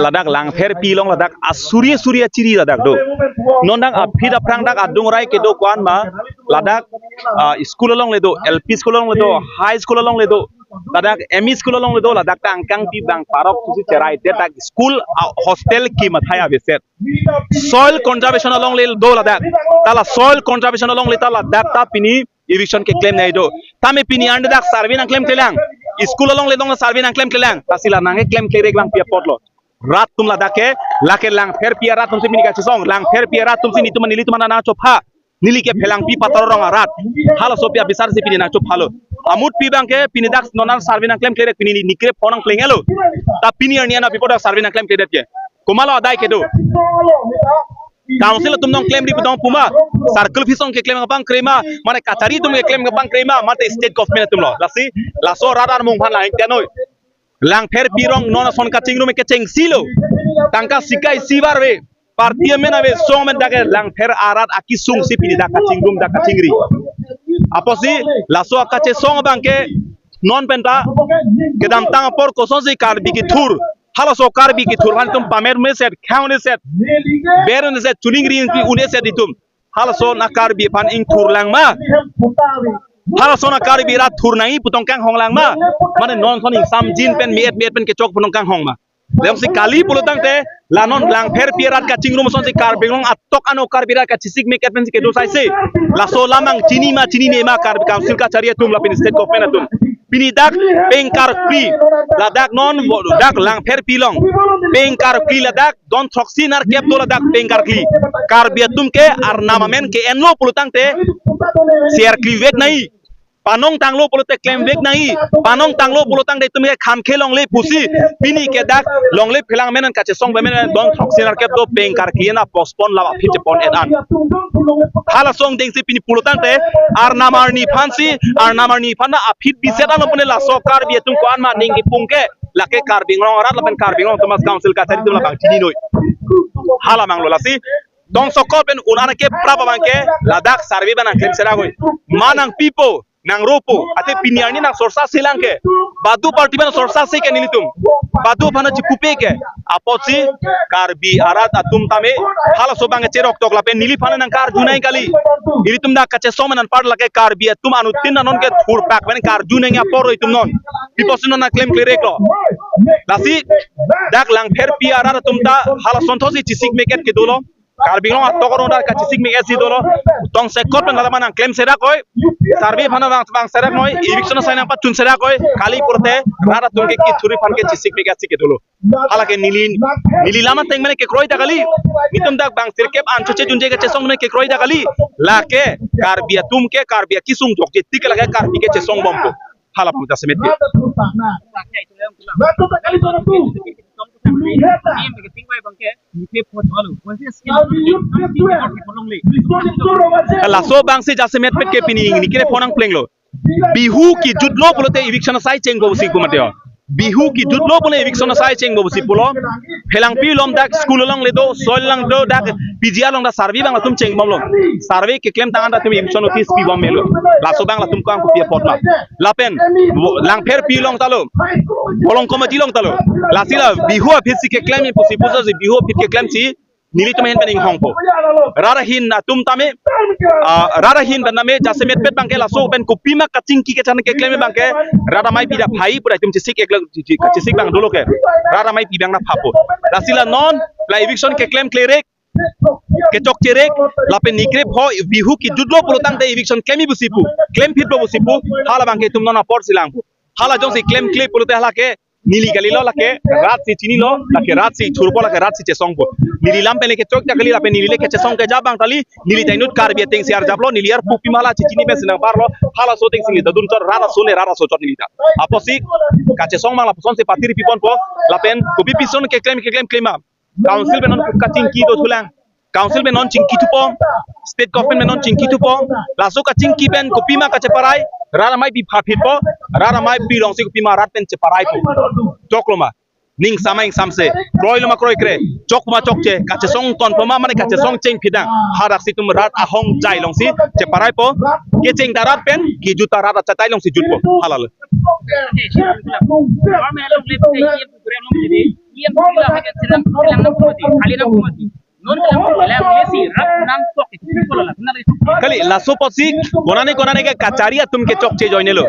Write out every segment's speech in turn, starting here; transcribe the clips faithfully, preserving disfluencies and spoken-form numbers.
Ladak Langpherpi along ladak asuri asuri achiri ladak do. Non dak aphi aphrang dak adung rai kedo ko-an ma ladak, ah, school along le do, L P school along le do, high school along le do, ladak M E school along le do, ladak ta angkangpi bang parok pusi cherai det dak school, ah, hostel kimathai aveset. Soil conservation along le do ladak. Ta la soil conservation along le ta ladak ta pini eviction keklem nangji do. Tame pini arni dak survey nangklemklelang. School along le dong survey nangklemklelang. Lasi la nangklemklerek lang pi apotlo. Rat atum ladak ke, lake Langpherpi arat atum si pini kachesong. Langpherpi arat atum si nelitum nelitum nangchopha. Neli ke Phelangpi Pator Rong arat. Halaso pi abisar si pini nangchophalo. Amutpi abang ke pini dak non survey nangklemklerek, pini ni krep phone nangplenglo. Ta pini arni an apipo dak survey nangklemklerek ke. Komatlo adai kedo. Council atum nangklemri pu dong puma, circle office along keklem kapangkrema, mane kachari atum keklem kapangkrema, mate state government atumlo. Lasi, laso rat armung aphan lain tianoi. Langpherpi Rong non ason kachingrum kechengsilo. Tangka sikai sibar ave. Party amen ave, song amen dak ke Langpher arat akesung si pini dak kachingrum dak kachingri. Apotsi, laso kachesong abang ke non penta kedamtang apor kosonsi Karbi kethur. Halaso Karbi kethur aphan itum pamer meset, khang meset, ber meset, chuningri un-eset itum. Halason a-Karbi aphan ingthur lang ma? Halason a-Karbi rat thur nangji pu tong kanghong lang ma? Mane non son ingsamjin pen mi-et mi-et pen kechok pu tong kanghong ma? Jongsi kali pulo tangte, la non Langpherpi arat kachingrum asonsi Karbi Anglong atok ano Karbi arat kachesik mek-et pensi kedo saise. Laso lamang chini ma chinine ma Karbi Council kachari atum lapen state government atum. Pini dak peng karkli, ladak non dak Langpherpi along. Peng karkli ladak don throksi nerkep do ladak peng karkli. Karbi atum ke arnam amen ke-enlo pulo tangte, si arkli vek nangji. Panong tanglo pulote klem vek nangji. Panong tanglo pulo tangte itum ke kham khe longle pusi. Pini ke dak longle phelang amen an kachesong amen an don throksi nerkep do peng karkli na postpone la aphi chepon et an. Halason dengsi pini pulo tangte arnam arni aphansi, arnam arni aphan na aphi biset an pune laso Karbi atum ko-an ma ning kipung ke, lake Karbi Anglong arat lapen Karbi Anglong Autonomous Council kachari atum labang chininoi. Hala manglo lasi. Dongsokot pen un-an ke prap abang ke ladak survey abang nangklem serakoi. Ma nangpipo, nangropo, ate pini arni nangsorsa selang ke. Badu party abang sorsa se ke nelitum. Badu aphan chipupe ke. Apotsi Karbi arat atum tame halaso abang ke cheroktok lapen neliphan nangkarju nangji kali. Ilitum dak kachesong amen an apar lake Karbi atum anuttin anon ke thurpak pen karju nangji apor itum non. Pi apotsi non nangklemklereklo. Lasi dak Langpherpi arat atum ta halason thotsi chesik mek-et kedolo. Karbi Anglong atok arong dak kachesik mek-et si dolo. Dongsokot pen ladaman nangklem serakoi. Survey aphan nang bang seraknoi. Eviction asai nangpachun serakoi. Kali pulote rat atum ke kethurji aphan ke chesik mek-et si kedolo. Halake neli, neli lam ateng mene kekroi ta kali. Nelitum dak bang sirkep an choche junje kachesong mene kekroi ta kali. Lake Karbi atum ke Karbi akesung jokje tik lake Karbi kechesong bompo. Hala puta semet ke. Laso abangsi jasemet pet ke pini neli ke phone nangplenglo. Bihu kejutlo pulote eviction asai chengpo pusi pu mati ho. Bihu kejutlo pulote eviction asai chengpo pusi pulo. Phelangpi along dak school along le do, soil along do dak P G R along dak survey abang latum chengbomlo. Survey keklem tang an latum eviction notice pibom melo. Laso abang latum ko-an kopi apot ma. Lapen Langpherpi along ta lo. Bolong komaji along ta lo. Lasi la Bihu aphi si keklem pusi pusi Bihu aphi keklem si nelitum ahin pen inghongpo. Rat ahin atum tame, ah, rat ahin pen tame jasemet pet abang ke laso pen kopima kachingki kachan keklem abang ke rat ameipi dak phai pura itum chesik ek lang chesik abang dolo ke. Rat ameipi abang na phapo. Lasi la non la eviction keklemklerek, kechokcherek, lapen neli krep ho Bihu kejutlo pulo tangte eviction klemji pusi pu, klemphitpo pusi pu, hala abang ke itum non apor si langpo. Hala jongsi klemkle pulote halake neli kalilo, lake rat si chinilo, lake rat si thurpo, lake rat si chesongpo. Neli lam pen le kechok ta kali, lapen neli le kechesong keja abang ta kali, neli ta inut Karbi ateng si arjaplo, neli arpu pima la chichini pen si nangparlo, halaso ateng si neli ta dunchot, rat ason le rat asochot neli ta. Apotsi kachesong abang lapusonsi patir piponpo, lapen kopi pison keklem keklem klem ma. Council pen non kachingki dothulang. Council pen non chingkithupo. State government pen non chingkithupo. Laso kachingki pen kopima kacheparai. Rat ameipi phaphitpo. Rat ameipi alongsi kopima rat pen cheparaipo. Choklo ma. Ning samai samse. Kroilo ma kroikre. Chok ma chokche. Kachesong tonpo ma mane kachesong chengphit nang. Hadak si itum rat ahongjai alongsi cheparaipo. Kecheng ta rat pen, kejut ta rat achatai alongsi jutpo. Hala lo. Yang sila hake silang silang na pumati, kali na pumati. Non kalang kalang lesi rat nang tok itu polo la, nang itu. Kali, laso apotsi konane konane ke kachari atum ke chokche ajoinelo.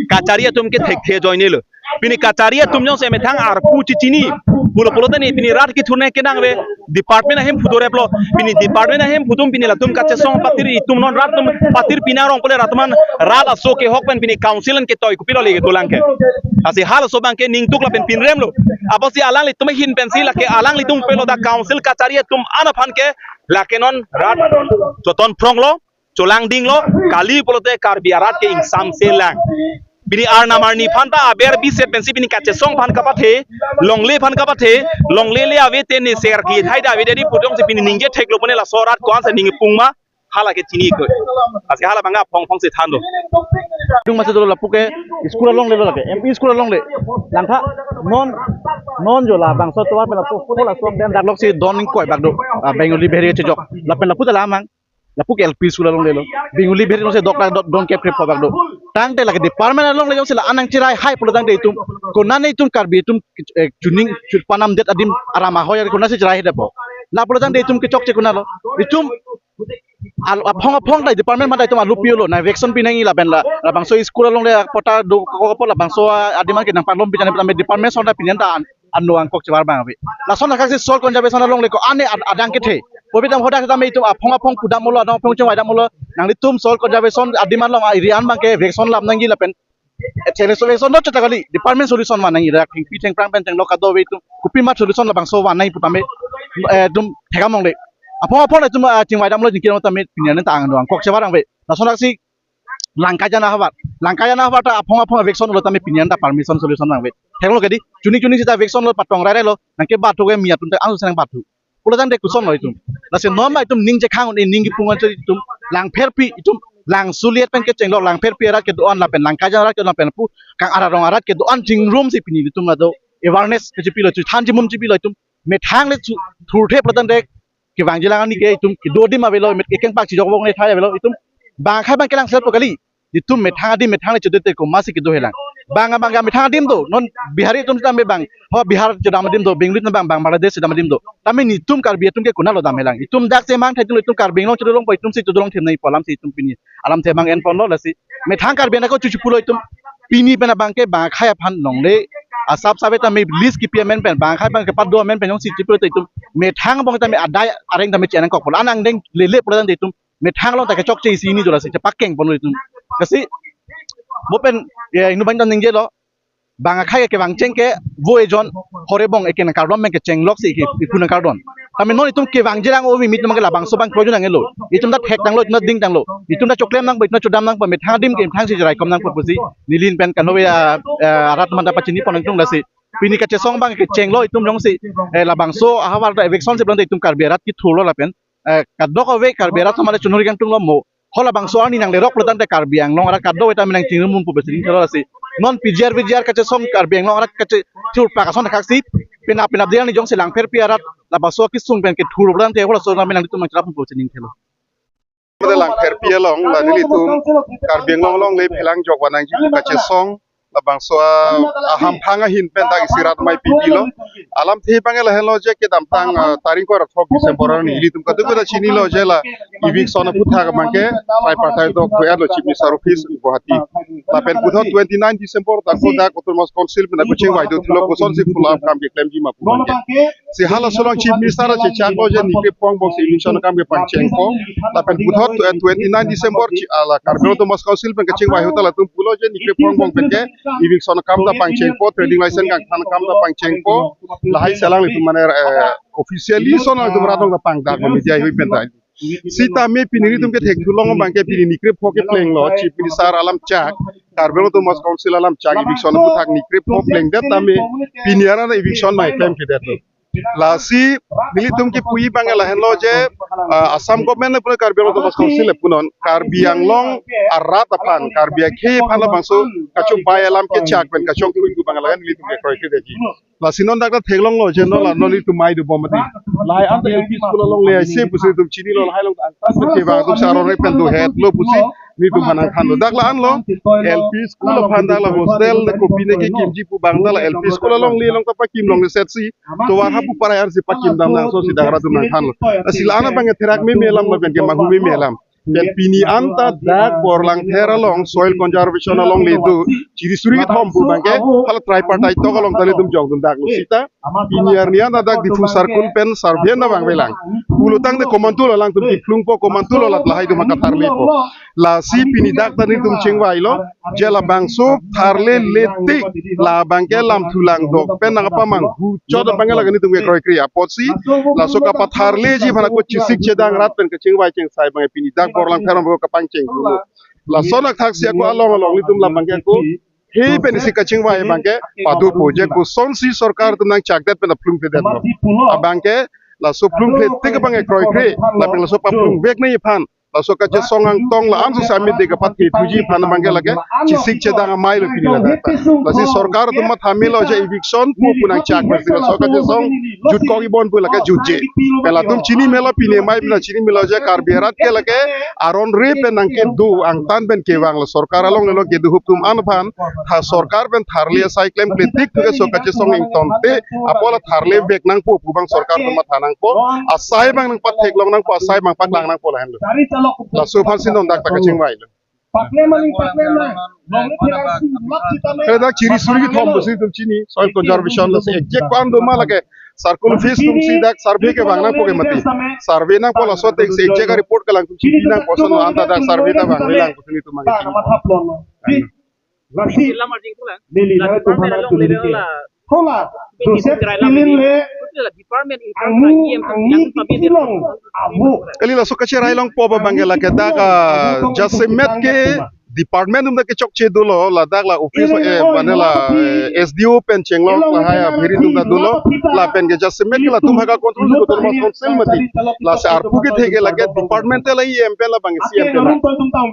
Kachari atum ke thekthe ajoinelo. Pini kachari atum jongsi methang arpu chichini pulo pulote ni pini rat kethurne kenangve department ahemphu doreplo. Pini department ahemphu atum pini latum kachesong patir, itum non rat atum patir pinarong pule rat atum an rat aso kehok pen pini council an ketoi kopilo leke dolang ke. Lasi halaso abang ke ningduk lapen pinremlo. Apotsi alanglitum ahin pensi lake alanglitum pelo dak council kachari atum an aphan ke lake non rat choton phronglo, cholangdinglo, kali pulote Karbi arat ke ingsamse lang. Pini arnam arni aphan ta aber biset pensi pini kachesong aphan kapathe, longle aphan kapathe, longle le ave te ne ser ki thai da ave de pu jongsi pini ningje theklo pone laso rat ko-ansi ningje pung ma, hala ke chiniko. Lasi hala abang aphong aphongsi thanlo. Dung masa dolo lapu ke school alongle lo lake, M P school alongle. Langtha non non jo labangso tovar pen lapu ko laso den dak loksi don ingkoi bak do. Ah, Bengali Bihari chejok. Lapen lapu ta lamang. Lapu ke L P school alongle lo. Bengali Bihari alongsi dok dak don ke prep bak do. Tangte lake department alongle jongsi la-an nangcherai hai pulo tangte itum konane itum Karbi atum, eh, chuning chut panam det adim aram ahoi ari konatsi cherai hai dapo. La pulo tangte itum kechokche konatlo. Itum al aphong aphong ta department mata itum alu pilo na vaccine pinangji lapen la labangso school alongle patta do ko ko labangso adim an ke nangpanlom pijani pame department ason ta pini an ta an ano angkok chevar abang ave. Lason akaksi soil conservation alongle ko-an ne ad- adang kethe. Pu pi tame hadak tame itum aphong aphong pudamlo, adang aphong chingvaidamlo. Nanglitum soil conservation adim an along area an abang ke vaccine lap nangji lapen, eh, solution no chota kali, department solution van nangji, rak thengpi thengphrang pen thenglo kadokave itum kopi mat solution labangso van nangji pu tame, eh, itum thekdam longle. Aphong aphong itum, ah, chingvaidamlo jingkirlo tame pini an ta angno angkok chevar abang ave. Lason aksi Langkaijan ahavar. Langkaijan ahavar ta aphong aphong vaccine lo tame pini an ta permission solution abang ave. Theklo kedi. Chuning chuning sita vaccine lo patong rai rai lo. Nangkebathu ke mi atum ta angsu nangbathu. Pulo tangte kosonlo itum. Lasi non ma itum ningje khang un-e ningje pung un-e itum. Langpherpi itum. Langsuliet pen kechenglo Langpherpi arat kedo-an lapen Langkaijan arat kedo-an lapen pu kang ararong arat kedo-an chingrumsi pini itum ado awareness kechipilo chu than chimum chipilo itum. Methang le chu thurthe pulo tangte kevangji lang ani ke itum kedo adim avelo, met kekeng pak chijok vong le thai avelo itum. Bang akhai abang kelang sel po kali. Itum methang adim methang le chodete komatsi kedo helang. Bang abang methang adim do. Non Bihari atum tame bang. Ho Bihar chodam adim do, Bengali atum bang, bang Bangladesh chodam adim do. Tame netum Karbi atum ke konatlo dam helang. Itum dak semang thai itum Karbi Anglong chodolongpo itumsi chodolong themnai pu alamsi itum pini alamthe abang enponlo lasi. Methang Karbi anat ko chuchu pulo itum. Pini pen abang ke bang akhai aphan longle asap sabe tame list kipi amen pen bang akhai abang ke pado amen pen jongsi chipulo te itum methang abang tame adai areng tame chenang kokpo. Anang deng lele pulo tangte itum methang along ta kechokche isi hini dola si chepakengponlo itum. Lasi mo pen, ya, inut abang ta ningjelo. Bang akhai ke kevangcheng ke vo ejon hore bong eke nangkardom pen kecheng loksi eke ipu nangkardom. Tame non itum kevangji lang ovi mit abang ke labangso abang projo nanglo. Itum ta thek tanglo, itum ta ding tanglo. Itum ta choklem nangpo, itum ta chodam nangpo, methang adim ke methangsi jeraikom nangpo pusi neli ahin pen kanove, ah, ah, arat manda pachini pon nangtung lasi. Pini kachesong abang kechenglo itum jongsi, eh, labangso ahavar ta eviction si pulo tangte itum Karbi arat kethurlo lapen, eh, kadokave Karbi arat atum le chonori kangtunglo mo. Ho labangso arni nanglerok pulo tangte Karbi Anglong arat kadokave tame nangchingrum pu besi ning thelo lasi. Non P G R V G R kachesong Karbi Anglong arat kachethur pak ason thaksi pina pina dia ni jongsi Langpherpi arat labangso kesung pen kethur pulo tangte ho laso tame nangtum nangcherap pu besi ning thelo. Mate Langpherpi along la nelitum Karbi Anglong along le phelang jok vanangji kachesong labangso a, ahamphang ahin pen dak isi rat mai pipilo. Alamthe abang lahenlo je kedamtang, ah, tarik ko rathok December arni ilitum kadokave ta chinilo je la eviction aphuthak abang ke tripartite talk ko-an lo Chief Minister Office Guwahati. Lapen puthot twenty nine December dak ko dak Autonomous Council pen ako chingvai do thulo kosonsi follow up kam keklemji ma pu abang ke. Si halaso along Chief Minister chechaklo je nikrepho angbong si eviction akam ke pangchengpo. Lapen puthot, eh, twenty nine December chi ala Karbi Autonomous Council pen kachingvai ahut ta latum pulo je nikrepho angbong pen ke eviction akam ta pangchengpo, trading license kangthan akam ta pangchengpo. Lahai si alanglitum mane, eh, officially son alanglitum rat along ta pangdaklo media hui pen ta. Sitame pini nelitum ke thekthu long abang ke pini nikrepho keplenglo, Chief Minister alam chak, Karbi Anglong Autonomous Council alam chak, eviction aphuthak nikrepho plengdet tame pini aran eviction mai klemkledetlo. Lasi nelitum kipuji abang lahenlo je, ah, Assam government le punon Karbi Anglong Autonomous Council le punon Karbi Anglong arat aphan, Karbi akhei aphan labangso kachobei alam kechak pen kachongthui abang lahen nelitum ke kroikredetji. Lasi non dak ta theklonglo je non la non nelitum mai dobom mati. Lahai anta L P school alongle aise pusi nelitum chinilo, lahai along angtan pen kevang atum si aron rep pen dohetlo pusi nelitum aphan nangthanlo. Dak la-anlo, L P school aphan dak la hostel ne kopi ne kekimji pu abang dak la L P school alongle along ta pakimlong ne setsi tovar hapu parai ansi pakimdam nangso si dak rat atum nangthanlo. Lasi la-an abang therak meme alam lapen ke manghu meme alam. Pen pini anta dak Borlangpher along soil conservation alongle do chiri suri kethom pu abang ke hala tripartite talk along ta nelitum jongdun daklo sita. Pini arni anta dak Diphu circle pen survey na vangvelang. Pulo tangte komantulo alangtum kephlungpo, komantulo la lahai atum akatharlepo. Lasi pini dak ta nelitum chingvailo. Je labangso tharlele tik, labang ke lamthu langdok pen nangpamanghu chot abang ke lake nelitum kekroikre apotsi laso kapatharleji aphan ako chesik chedang rat pen kachingvai chengsai abang ke pini dak Borlangpher along kapangcheng dolo. Lason athaksi ako along along nelitum labang ke ako hei pen isi kachingvai abang ke padopo je kosonsi sorkar atum nangchakdet pen phlungphledetlo. Abang ke laso phlungphletik abang ke kroikre, lapen laso paphlungvek nangji aphan laso kachesong angtong la-an so sami de kapathe thuji aphan abang ke lake chesik chedang amei lo pini ladak. Lasi sorkar atum matha melo je eviction pu pu nangchak pensi laso kachesong jutkok ibon pu lake jutje. Pen latum chini melo pini amei pina chini melo je Karbi arat ke lake aron rep pen nangkedo angtan pen kevang lo sorkar alongle lo kedo ahup atum an aphan tha sorkar pen tharle asai klemkletik thu ke so kachesong ingtonte apot la tharlevek nangpo pu abang sorkar atum matha nangpo, asai abang nangpatheklong nangpo, asai abang paklang nangpo lahenlo. Laso aphansi non dak ta kachingvailo. Dak chiri suri kethom pusi nelitum chini soil conservation lasi exact ko-an do ma lake circle office atumsi dak survey kevang nangpo ke mati. Survey nangpo laso atengsi exact report ke alangtum chini nangpo, lason anta dak survey ta vangvelang pusi nelitum mangki. Lasi lam arjing pulang. Neli la la tum department hana along tu le dike. La hola, bini Joseph Rai lam Pilin bini. Le la department in front angni, la E M angni yang tu kami kichilong amu. Kali laso kacherai longpo abang ke lake dak, ah, jasemet ke department atum ta kechokche dolo, ladak la office, eh, mane la, eh, S D O pen chenglok lahai abhiri atum ta dolo, lapen ke jasemet ke latum ha ka control ko autonomous council mati. Lasi arpu kethe ke lake department la E M pen labang C M pen la.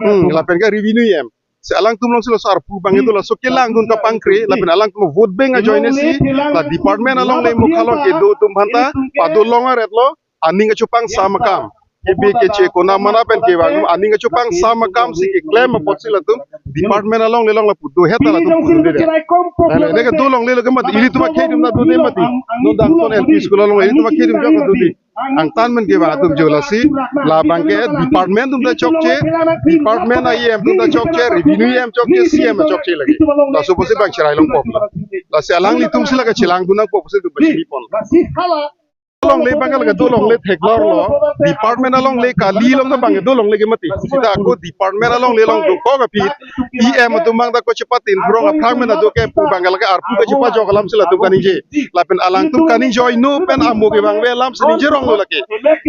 Hmm, lapen ke revenue E M. Si alangtum alongsi laso arpu abang itu laso kelangdun kapangkre, lapen alangtum vote bank ajoine si, la department alongle mukha along kedo atum aphanta, pado long aretlo, aning kachepang sam akam. Kebe keche kona mana pen kevang, aning kachepang sam akam si keklem apotsi latum, department alongle along lapu dohet ta latum pu dode. Nele, neke dolongle lo ke mati, ilitum akhei atum ta dode mati. Non dak ton L P school along, ilitum akhei atum jok dode. Angtan pen kevang atum jo lasi, labang ke department atum ta chokche, department E M atum ta chokche, revenue E M chokche, C M chokche lake. Laso pusi bang cherai longpo. Lasi alanglitum si lake chelangdun nangpo pusi tu bachini pon. Alongle abang ke lake dolongle theklorlo, department alongle kali along ta abang ke dolongle ke mati. Sita ako department alongle along dokok aphi, E M atum abang ta kochepatin thurong aphrang mena do ke pu abang ke lake arpu kachepajok alam si latum kaningje. Lapen alangtum kaningje oi no pen amo kevangve alam si ningje ronglo lake.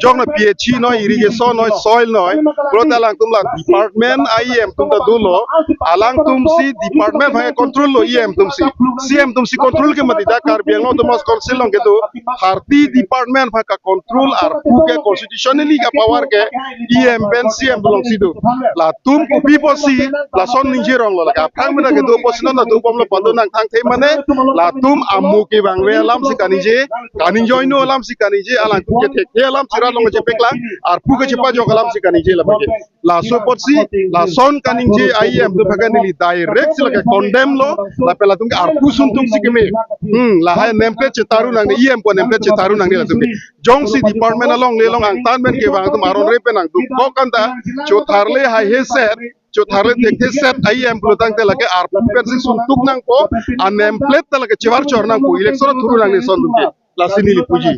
Jok na P H E noi, irrigation noi, soil noi. Pulote alangtum la department E M atum ta dolo. Alangtum si department abang control lo E M atum si. C M atum si control ke mati, dak Karbi Anglong Autonomous Council along kedo thirty department abang control arpu ke constitutionally ka power ke E M pen C M alongsi do. Latum kopi pusi lason ningje ronglo lake aphrang mena kedo pusi non latum bomlo pado nangthangthe mane latum amo kevangve alam si kaningje, kaningje oi no alam si kaningje, alangtum kethekthe alam si rat along kechepaklang, arpu kechepajok alam si kaningje labang ke. Laso apotsi, lason kaningje E M atum aphan ke neli direct si lake condemn lo, lapen latum ke arpu suntung si keme. Hmm, lahai nemplate chetaru nangne, E M pu nemplate chetaru nangne latum ke. Jongsi department alongle along angtan pen kevang atum aron rep pen nangdokok anta, chotharle haihe set, chotharle thekthe set E M pulo tangte lake arpu pensi suntung nangpo, a nemplate ta lake chevar chor nangpo, election thuru nangne lason atum ke. Lasi neli puji.